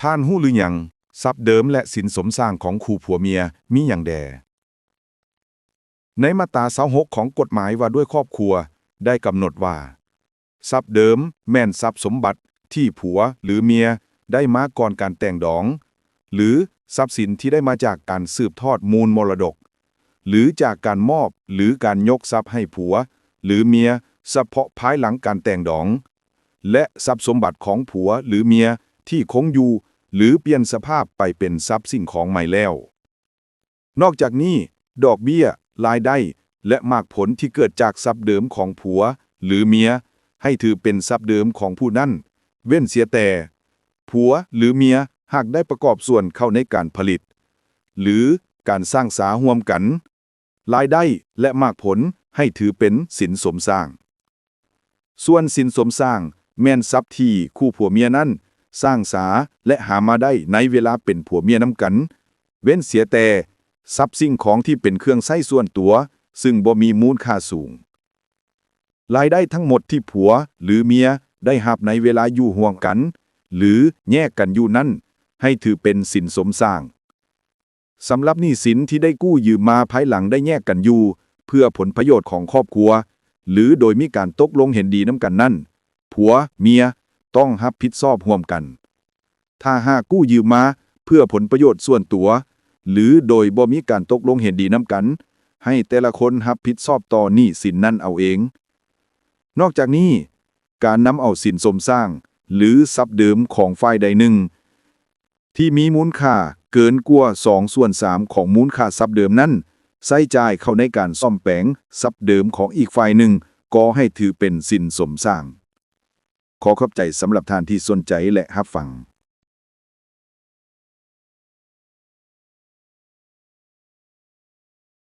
ທ່ານຮູ້ຫຼືຍັງ? ຊັບເດີມ ແລະ ສິນສົມສ້າງຂອງຄູ່ຜົວເມຍມີຫຍັງແດ່? ໃນມາດຕາຊາວຫົກຂອງກົດໝາຍວ່າດ້ວຍຄອບຄົວ ໄດ້ກຳນົດວ່າ ຊັບເດີມແມ່ນຊັບສົມບັດທີ່ຜົວ ຫຼື ເມຍໄດ້ມາກ່ອນການແຕ່ງດອງ ຫຼື ຊັບສິນທີ່ໄດ້ມາຈາກການສືບທອດມູນມໍລະດົກ ຫຼື ຈາກການມອບ ຫຼື ການຍົກຊັບໃຫ້ຜົວ ຫຼື ເມຍສະເພາະພາຍຫຼັງການແຕ່ງດອງ ແລະ ຊັບສົມບັດຂອງຜົວ ຫຼື ເມຍທີ່ຄົງຢູ່ ຫຼື ປ່ຽນສະພາບໄປເປັນຊັບສິ່ງຂອງໃໝ່ແລ້ວ. ນອກຈາກນີ້, ດອກເບ້ຍ, ລາຍໄດ້ ແລະ ໝາກຜົນທີ່ເກີດຈາກຊັບເດີມຂອງຜົວ ຫຼື ເມຍ ໃຫ້ຖືເປັນຊັບເດີມຂອງຜູ້ນັ້ນ, ເວັ້ນເສຍແຕ່ ຜົວ ຫຼື ເມຍຫາກໄດ້ປະກອບສ່ວນເຂົ້າໃນການຜະລິດ ຫຼື ການສ້າງສາຮ່ວມກັນ, ລາຍໄດ້ ແລະ ໝາກຜົນໃຫ້ຖືເປັນສິນສົມສ້າງ. ສ່ວນສິນສົມສ້າງແມ່ນຊັບທີ່ຄູ່ຜົວເມຍນັ້ນສ້າງສາ ແລະ ຫາມາໄດ້ໃນເວລາເປັນຜົວເມຍນຳກັນ, ເວັ້ນເສຍແຕ່ຊັບສິ່ງຂອງທີ່ເປັນເຄື່ອງໃຊ້ສ່ວນຕົວ ຊຶ່ງບໍ່ມີມູນຄ່າສູງ. ລາຍໄດ້ທັງໝົດທີ່ຜົວ ຫຼື ເມຍໄດ້ຮັບໃນເວລາຢູ່ຮ່ວມກັນ ຫຼື ແຍກກັນຢູ່ນັ້ນ ໃຫ້ຖືເປັນສິນສົມສ້າງ. ສຳລັບໜີ້ສິນທີ່ໄດ້ກູ້ຢືມມາພາຍຫຼັງໄດ້ແຍກກັນຢູ່ ເພື່ອຜົນປະໂຫຍດຂອງຄອບຄົວ ຫຼື ໂດຍມີການຕົກລົງເຫັນດີນຳກັນນັ້ນ, ຜົວເມຍຕ້ອງຮັບຜິດຊອບຮ່ວມກັນ. ຖ້າຫາກກູ້ຢືມມາເພື່ອຜົນປະໂຫຍດສ່ວນຕົວ ຫຼື ໂດຍບໍ່ມີການຕົກລົງເຫັນດີນຳກັນ, ໃຫ້ແຕ່ລະຄົນຮັບຜິດຊອບຕໍ່ໜີ້ສິນນັ້ນເອົາເອງ. ນອກຈາກນີ້, ການນຳເອົາສິນສົມສ້າງ ຫຼື ຊັບເດີມຂອງຝ່າຍໃດໜຶ່ງ ທີ່ມີມູນຄ່າເກີນກວ່າສອງສ່ວນສາມຂອງມູນຄ່າຊັບເດີມນັ້ນ ໃຊ້ຈ່າຍເຂົ້າໃນການສ້ອມແປງຊັບເດີມຂອງອີກຝ່າຍໜຶ່ງ ກໍໃຫ້ຖືເປັນສິນສົມສ້າງ. ຂໍຂອບໃຈສຳລັບທ່ານທີ່ສົນໃຈ ແລະ ຮັບຟັງ.